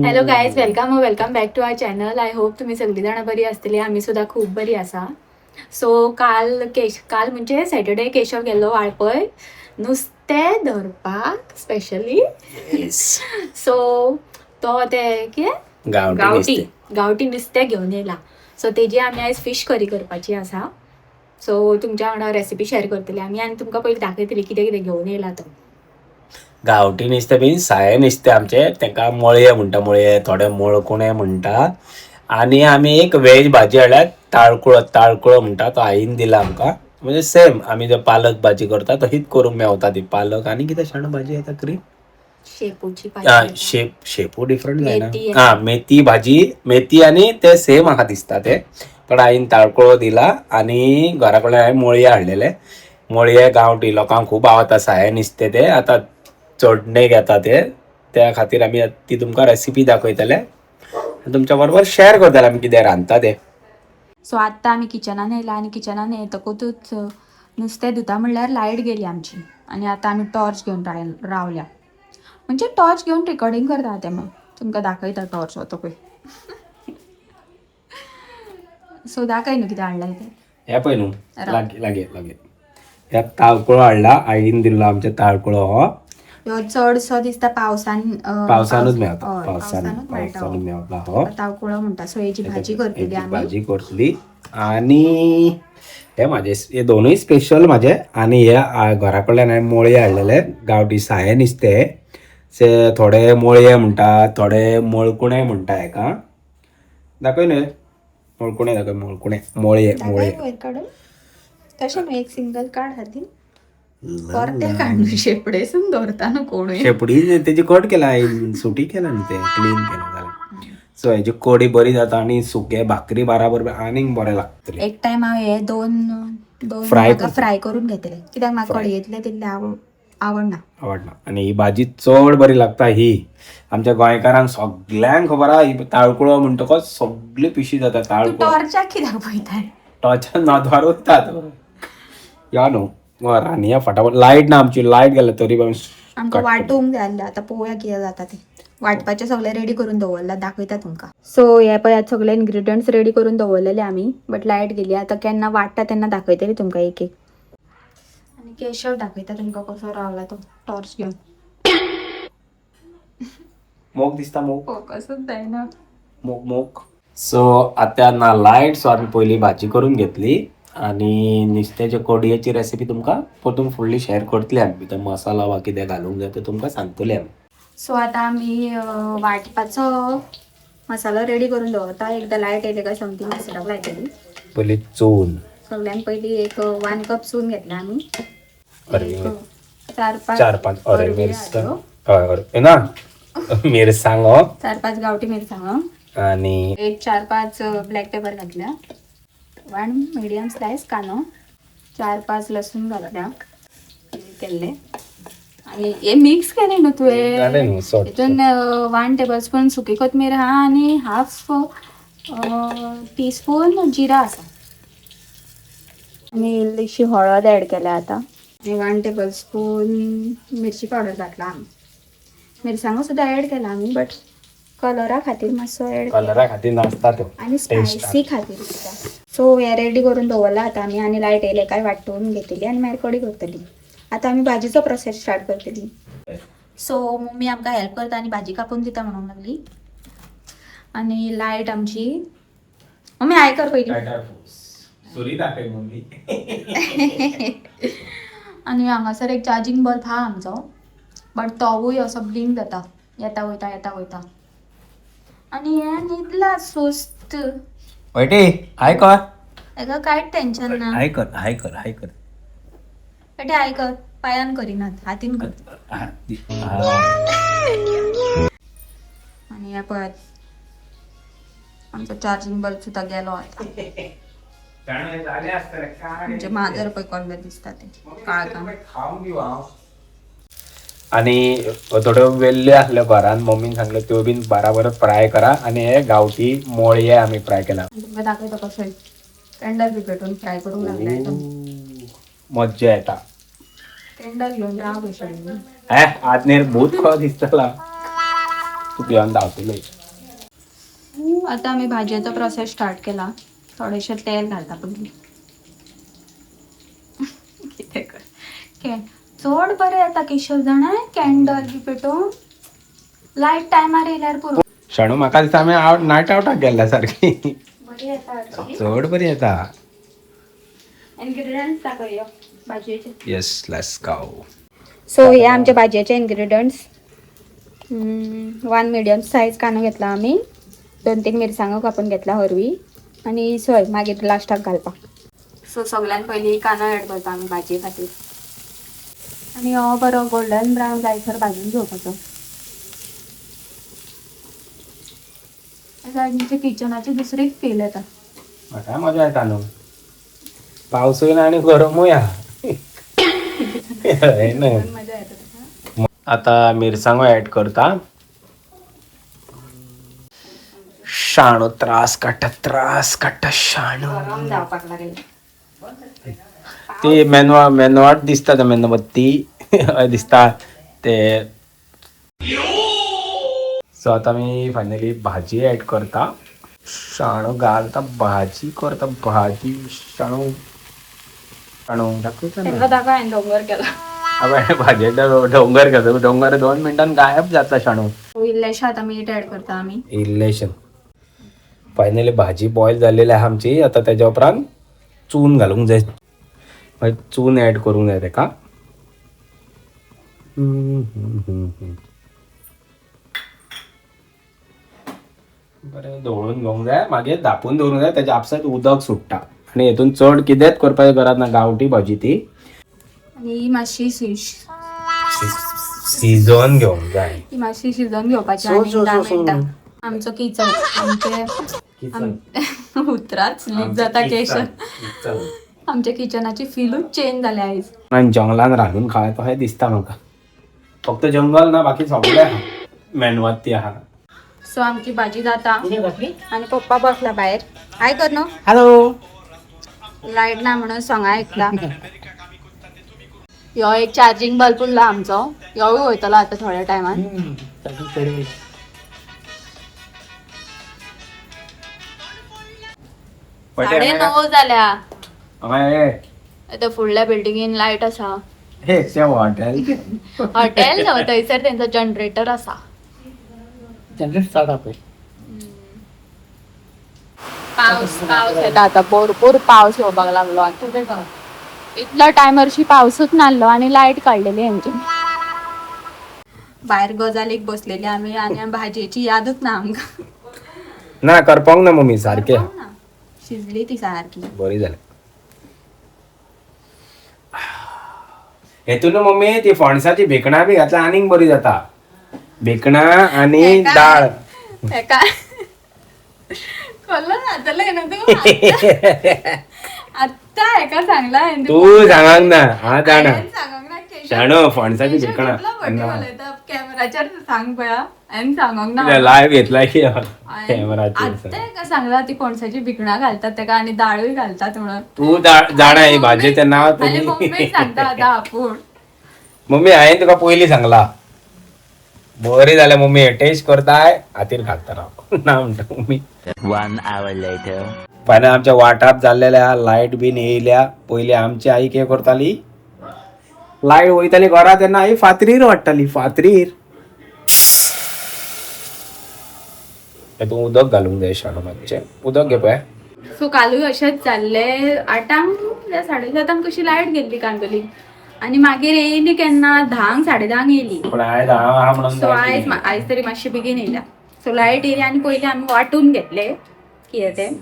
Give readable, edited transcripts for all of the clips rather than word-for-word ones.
Hello guys, welcome welcome back to our channel. I hope तुम्ही सगळी जाणां बरी आसतली. आमी सुद्दां खूब बरी आसा. सो काल केश काल म्हणजे सॅटर्डे केशव गेल्लो वाळपय नुस्तें धरपाक स्पेशली. सो तो ते कितें गांवठी गांवठी नुस्तें. गांवठी नुस्तें घेवन येयला. सो तेजी आमी आयज फीश करी करपाची आसा. सो तुमच्या वांगडा रेसिपी शेअर करतली आमी आनी तुमकां पयलीं दाखयतली कितें कितें घेवन येयला तो. गांवठी नुस्तें बीन साये नुस्तें आमचें, तांकां मळये म्हणटा, मळये, थोडे मळकुणे म्हणटा. आनी आमी एक वेज भाजी हाडल्या, ताळकुळो, ताळकुळो म्हणटा तो आईन दिला आमकां. म्हणजे सेम आमी जो पालक भाजी करता तशीच करूंक मेवता ती. पालक आनी कितें शाणू भाजी येता क्रीम. शेपूची भाजी. शेप शेपू डिफरंट जायना. मेथी. हा, मेथी भाजी, मेथी आनी ते सेम आहा दिसता ते. पण आईन ताळकुळो दिला आनी घरा कडल्यान हांवें मळये हाडलेले. मळये गांवठी लोकांक खूब आवडटा, साये नुस्तें ते आतां चडणेक येता ते. त्या खातीर आमी ती तुमकां रेसिपी दाखयतले आनी तुमच्या बरोबर शेअर करतले आमी कितें रांदता ते. सो आत्तां आमी किचनान येयला आनी किचनान येतकूच नुस्तें धुता म्हणल्यार लायट गेली आमची आनी आतां आमी टॉर्च घेवन रावल्या. म्हणजे टॉर्च घेवन रिकॉर्डिंग करता तें, मग तुमकां दाखयता टॉर्च हो तो पळय. सो दाखय न्हू कितें हाडलां तें. हे पळय न्हू, लागीं लागीं लागीं ह्या ताळकुळो हाडला, आईन दिल्लो आमच्या ताळकुळो हो. ह्यो चडसो दिसता पावसान पावसानूच मेवता. हय, पावसान पावसानूच मेळटा पावसानूच हो. मेवता हो. तावकुळो म्हणटा. सो हेजी भाजी करतली हेची आमी. भाजी करतली. आनी हे म्हाजे हे दोनूय स्पेशल म्हाजे. आनी हे घरा कडल्यान हांवें मोळये हाडलेले, गांवठी साये नुस्तें. से थोडे मोळये म्हणटा, थोडे मळकुणे म्हणटा. हेका दाखय न्हय, मळकुणे दाखय, मळकुणे, मोळये, मोळये. दाखय वयर काडून तशें न्हू, एक सिंगल काड हातीन परतें काडून शेपडेसून दवरता न्हू कोणूय. शेपडी तेजी कट केला आईन, सुटी केला न्हू ते क्लीन केला जालें. सो हेजी कडी बरी जाता आनी सुके भाकरी बराबर आनीक बरें लागतलें. एक टायम हांव हे दोन दोन फ्राय म्हाका करता. फ्राय करून घेतले कित्याक म्हाका फ्राय. कडयेंतले तितले आवडना. आवडना. आनी ही भाजी चड बरी लागता. ही आमच्या गोंयकारांक सगल्यांक खबर आहा. ही ताळकुळो म्हणटकच सगळी पिशी जाता. तूं ताळकुळो टॉर्चाक कित्याक पळयताय? टॉर्चान नदर वयतात या न्हू रांदया फटाफट. लायट ना आमची, लायट गेल्या तरी आमी आमकां वांटूंक जाय आसलें. आतां पळोवया कितें जाता तें. वांटपाचें सगळें रेडी करून दवरलां, दाखयता तुमकां. सो हे पळयात सगळे इन्ग्रिडियंट्स रेडी करून दवरलेले आमी, बट लायट गेली. आतां केन्ना वांट्टा तेन्ना दाखयतली तुमकां एक एक. आनी केशव दाखयता तुमकां कसो रावला तो टॉर्च घेवन. मोग दिसता मोग. फोकसूच जायना. मोग मोग. सो आतां ना लायट, सो आमी पयली भाजी करून घेतली आनी नुस्त्याच्या कडयेची रेसिपी तुमकां परतून फुडली शेअर करतली आमी. भितर मसाला वा कितें घालूंक जाय तें तुमकां सांगतली आमी. सो आतां आमी वांटपाचो मसालो रेडी करून दवरता. एकदां लायट येयले काय सोमती मिक्सराक लायतली. पयली चून. सगळ्यान पयली एक 1 कप चून घेतला आमी. अरवी एक 4-5 4-5 अरे अरवी मिरसांग हाडल्यो. हय, अरे ना मिरसांगो. 4-5 गावठी मिरसांगो. आनी एक 4-5 ब्लॅक पेपर घातल्या, 1 मिडियम स्लायस कांदो, 4-5 लसूण घातल्या केल्ले आनी हे मिक्स केले न्हू तुवें. जालें न्हू सोड. हितून 1 टेबलस्पून सुकी कोथमीर आहा आनी हाफ टीस्पून जिरा आसा. आनी इल्लीशी हळद ऍड केल्या आतां. आनी 1 टेबलस्पून मिरची पावडर घातला आमी. मिरसांगो सुद्दां ऍड केला आमी, बट कलरा खातीर मातसो ऍड कलरा खातीर नासता तो. आनी स्पायसी खातीर सुद्दां. सो हे रेडी करून दवरला आतां आमी. आनी लायट येयले काय वांटून घेतली आनी मागीर कडी करतली. आतां आमी भाजीचो प्रोसेस स्टार्ट करतली. सो मम्मी आमकां हेल्प करता आनी भाजी कापून दिता म्हणूंक लागली. आनी लायट आमची, मम्मी हाय कर पयली. सुरी दाखय मम्मी. आनी हांगासर एक चार्जींग बल्ब आहा आमचो, बट तोवूय असो ब्लिंक जाता, येता वयता येता वयता. आनी हे न्हिदला सुस्त. वैटे हाय कर. हेका कांयच टेन्शन ना. हाय कर, हाय कर, हाय कर. बेटे हाय कर, पायान करिनात, हातीन कर. हा. आनी हे पळयात आमचो चार्जींग बल्ब सुद्दां गेलो आतां. म्हणजे माजर पळय कसलें दिसता तें काळखान. आणि थोड्यो वेल्ल्यो आसल्यो घरान, मम्मीन सांगले त्यो बीन बराबर फ्राय करा. आनी हे गांवठी मोळये आमी फ्राय केला. तुमकां दाखयता कशें टेंडर बी पेटोवन फ्राय करूंक लागले. मज्जा येता. टेंडर घेवन राव कशें. हे आजनेर भूत खो दिसतला. तूं भिवन धांवतली. आता आमी भाजयेचो प्रोसेस स्टार्ट केला. थोडेशें तेल घालता पयलीं. कितें कर चड बरें येता केशव जाणा कॅन्डल बी पेटोवन लायट टायमार येयल्यार पुरो. शाणू म्हाका दिसता आमी आवट नायट आवटाक गेल्ल्या सारकी. बरी येता हरशीं. चड बरी येता. इन्ग्रेडियंट्स दाखय भाजयेचे. येस, let's go. सो हे आमचे भाजयेचे इन्ग्रेडियंट्स. 1 मिडियम सायज कांदो घेतला आमी, 2-3 मिरसांगो कापून घेतला हरवी, आनी सोय मागीर लास्टाक घालपाक. सो सगळ्यान पयलीं कांदो एड करता आमी भाजये खातीर, आनी हो बरो गोल्डन ब्रावन जायसर भाजून घेवपाचो. आमच्या किचनाची दुसरीच फील येता. म्हाका मजा येता न्हू, पावसूय ना आनी गरमूय आहा. हय न्हय? मजा येता तुका. आता मिरसांगो ऍड करता. शाणू त्रास काडटा, त्रास काडटा शाणू. गरम जावपाक लागले. ती मेनवा मेनवाट दिसता, ते मेणबत्ती हय दिसता ते. सो आता मी फायनली भाजी ऍड करता. शाणू घालता भाजी, करता भाजी शाणू. शाणू दाखयता ना. तेंका दाखय हांवें डोंगर केला. अबे भाजयेचो डोंगर कसो, डोंगर 2 मिनटान गायब जातला शाणू. इल्लेशे आतां मीठ ऍड करता आमी. इल्लेशें. फायनली भाजी बॉयल जाल्लेली आहा आमची. आतां तेज्या उपरांत चून घालूंक जाय, मागीर चून ऍड करूंक जाय तेका. हम्म, हम्म, हम्म, हम्म. बरें धवळून घेवंक जाय, मागीर धांपून दवरूंक जाय. तेज्या आपसात उदक सुट्टा आनी हेतून चड कितेंच करपाची गरज ना, गांवठी भाजी ती. आनी ही मातशी शिजोवन घेवंक जाय. ही मातशी शिजोवन घेवपाची सो, आनी सो, 10 सो, सो. मिनटां. आमचो किचन, आमचे किचन. उतराच स्लीप जाता केश. आमच्या किचनाची फिलूच चेंज जाल्या आयज. आनी जंगलान रांदून खाय तशें दिसता म्हाका. फक्त जंगल ना, बाकी सगळें आहा, मेणवाती आहा. सो आमची भाजी जाता आनी पप्पा बसला भायर. हाय कर न्हू. हॅलो. लायट ना म्हणून सोंगा आयकला. ह्यो एक चार्जिंग बल्ब उरला आमचो, ह्योय वयतलो आतां थोड्या टायमान. 9:30 जाल्या. आतां फुडल्या बिल्डिंगेन लायट आसा. हे हॉटेल. हॉटेल न्हू, थंयसर तेंचो जनरेटर आसा. पावस पावस येता आतां, भरपूर पावस येवपाक लागलो आतां. इतलो टायम हरशी पावसूच नासलो आनी लायट काडलेली हेंची. भायर गजालीक बसलेली आमी आनी भाजयेची यादूच ना आमकां. ना करपाक ना मम्मी सारके. शिजली ती सारकी. बरी जाली. हेतून मम्मी ती फणसाची भेकणां बी घातल्या आनीक बरी जाता, भेकणां आनी दाळ. हेका कल्लो जातलें न्हू तूं आत्तां हेका सांगला हांवें. तूं सांगांक ना, हांव जाणा. हांवें सांगोंक ना केशव. शाणू फणसाची केशव भेकणां कितलो फटी उलयता कॅमेराचेर सांग पळया. हांवें सांगोंक ना. लायव्ह घेतला की कॅमेराचेर. आत्तां हेका सांगला ती पणसाची भिकणां घालतात तेका आनी दाळूय घालतात म्हणून. तूं जाणा ही भाजयेचें नाव. आनी मम्मीक सांगता आतां आपूण. मम्मी हांवें तुका पयलीं सांगला, बरें जालें मम्मी टेस्ट करताय हातीर घालता राव ना म्हणटा मम्मी. 1 hour later. फायनल आमच्या वाटाप जाल्लेले आहा, लायट बीन येयल्या. पयलीं आमची आई कितें करताली, लायट वयताली घरा तेन्ना आई फातरीर वाडटाली, फातरीर. तूं उदक घालूंक जाय शाणू, मातशें उदक घे पळय. सो कालूय अशेंच जाल्लें, 8 या 7:30 कशी लायट गेल्ली कांदोली आनी मागीर येयली केन्ना 10 10:30 येयली. पण आयज हांव आहा म्हणून सो आयज आयज तरी मातशी बेगीन येयल्या. सो लायट येयली आनी पयलीं आमी वांटून घेतले कितें तें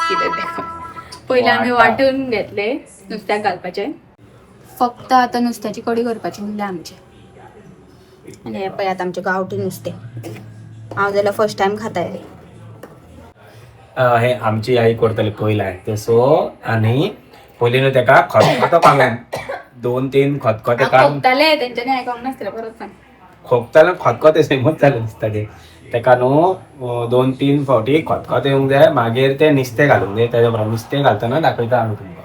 कितें तें पयलीं आमी वांटून घेतले नुस्त्याक घालपाचें. फक्त आतां नुस्त्याची कडी करपाची उरल्या आमची. आनी हें पळय आतां आमचें गांवठी नुस्तें, हांव जाल्यार फर्स्ट टायम खाता. हे आमची आई करताली पयलीं ते. सो आनी पयलीं न्हू तेका खतखतो काडून 2-3 खतखते काडून खोकताले तेंच्यांनी आयकोंक नासलें, परत सांग. खोकताले खतखते सेमूच जालें दिसता ते. तेका न्हू 2-3 फावटी खतखते येवंक जाय, मागीर ते नुस्तें घालूंक जाय. तेज्या उपरांत नुस्तें घालतना दाखयता हांव तुमकां.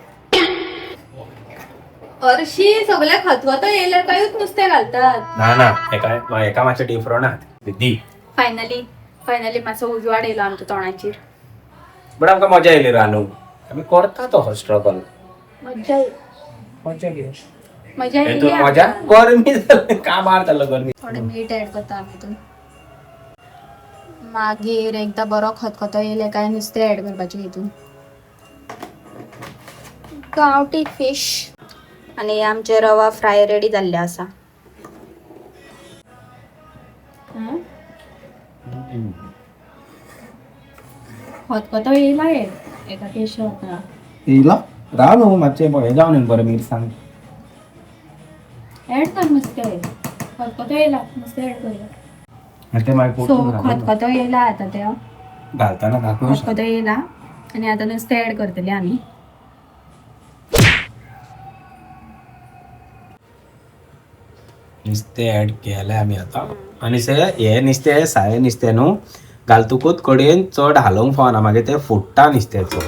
हरशी सगळे खतखतो येयल्यार कांयूच नुस्तें घालतात. ना ना, एका एका मातशें डिफरंट आहा दी. फायनली फायनली मातसो उजवाड येयलो आमच्या तोंडाचेर. बट आमकां मजा येयली रांदूंक. आमी करता तो स्ट्रगल. मज्जा येयली. मजा कितें मजा येयली. हेतून मजा गरमी जाली, काबार जालो गरमी. थोडें मीठ ऍड करता आमी हितून. मागीर एकदां बरो खतखतो येयले काय नुस्तें ऍड करपाचें हितून. गांवठी फिश. आनी आमचे रवा फ्राय रेडी जाल्ले आसा. खतखतो येयला हे एका केश वता. येयला, राव न्हू मातशें हें जावन बरें मिरसांग. ऍड कर नुस्तें. खतखतो येयला, नुस्तें ऍड करूया. ते मागीर सो परतून घालून खतखतो येयला आतां ते. घालतना दाखोवं शकता. खतखतो येयला आनी आतां नुस्तें ऍड करतले आमी. नुस्तें ऍड केलें आमी आतां. आनी से हें नुस्तें सारें नुस्तें न्हू घालतकूच कडेन चड हालोवंक फावना, मागीर तें फुट्टा नुस्तें चड.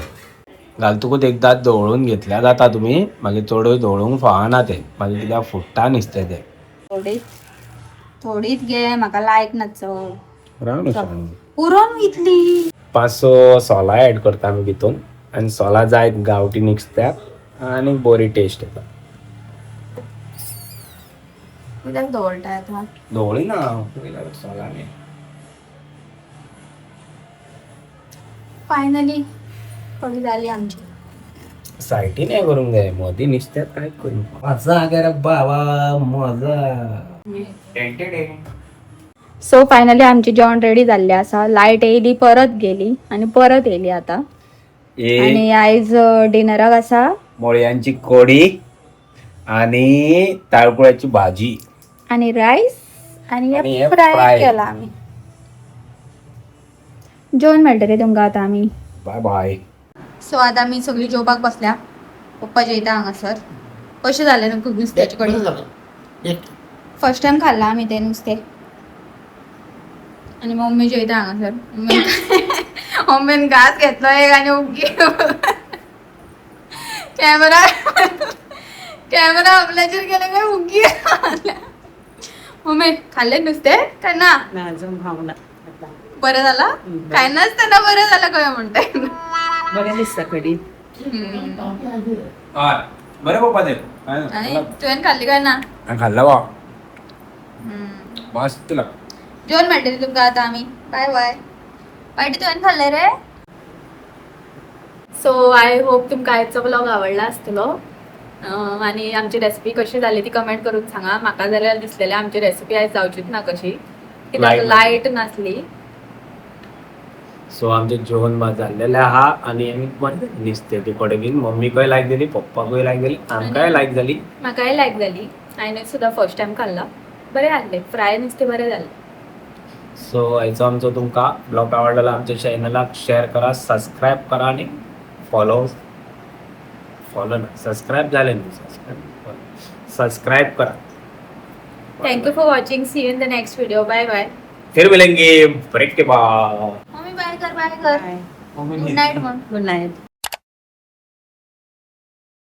घालतकूच एकदां धवळून घेतल्यार जाता तुमी, मागीर चडूय धवळूंक फावना तें, मागीर कित्याक फुट्टा नुस्तें तें. थोडीच थोडीच घे, म्हाका लायक ना चड. राव न्हू. पुरो न्हू इतली. 5-6 सोलां ऍड करता आमी भितून आनी सोलां जायत गांवठी नुस्त्याक आनी बरी टेस्ट येता. कित्याक दवरता आतां? धवळी ना पयलीं सोलांनी. फायनली कडी जाली आमची. सायटीन हें करूंक जाय, मदीं नुस्त्याक कांयच करूंक मजा गे रे बाबा मजा. सो फायनली आमची जेवण रेडी जाल्लें आसा. लायट येयली, परत गेली आनी परत येयली आतां. आनी आयज डिनराक आसा मोळयांची कडी आणि ताळकुळ्याची भाजी आनी रायस आनी आनी हे हे फ्राय fry. केला आमी. जेवण मेळटलें तुमकां आतां आमी. बाय बाय. सो आतां आमी सगळीं जेवपाक बसल्या. पप्पा जेयता हांगासर. कशें जालें न्हू नुस्त्याची कडी? फर्स्ट टायम खाल्लां आमी तें नुस्तें. आनी मम्मी जेयता हांगासर. मम्मीन घास घेतलो एक आनी उगी कॅमेरा कॅमेरा आपल्याचेर गेले काय उगी. मम्मी, खाल्लें नुस्तें काय ना? ना, अजून खावंक ना. बरें जाला काय नासतना बरें जालां खंय म्हणटाय. बरें दिसता कडी. बरें पप्पा ते. आनी तुवें खाल्ली काय ना? खाल्ला बा, मस्त लागता. जेवण मेळटलें तुमकां आतां आमी. बाय बाय. पाटी, तुवें खाल्लें रे? सो I hope तुमकां आयचो व्लॉग आवडला आसतलो. आनी आमची रेसिपी कशी जाली ती कमेंट करून सांगा. म्हाका जाल्यार दिसलेलें आमची रेसिपी आयज जावचीच ना कशी, कित्याक Light. लायट नासली. सो आमचें जेवण भात जाल्लेलें आहा आनी आमी बरें नुस्तें ती कडी बीन मम्मीकय लायक जाली, पप्पाकूय लायक जाली, आमकांय लायक जाली. म्हाकाय लायक जाली. हांवें सुद्दां फर्स्ट टायम खाल्ला. बरें आहलें फ्राय नुस्तें, बरें जालें. सो हेचो आमचो तुमकां ब्लॉग आवडलेलो आमच्या चॅनलाक शेअर करा, सबस्क्रायब करा आनी फॉलो फॉलो ना, सबस्क्रायब जालें न्हू, सबस्क्रायब सबस्क्रायब करा. Thank you for watching. See you in the next video. Bye bye. फिर मिलेंगे ब्रेक के बाद. मम्मी, बाय कर, बाय कर. गुड नाईट म्हण. Good night.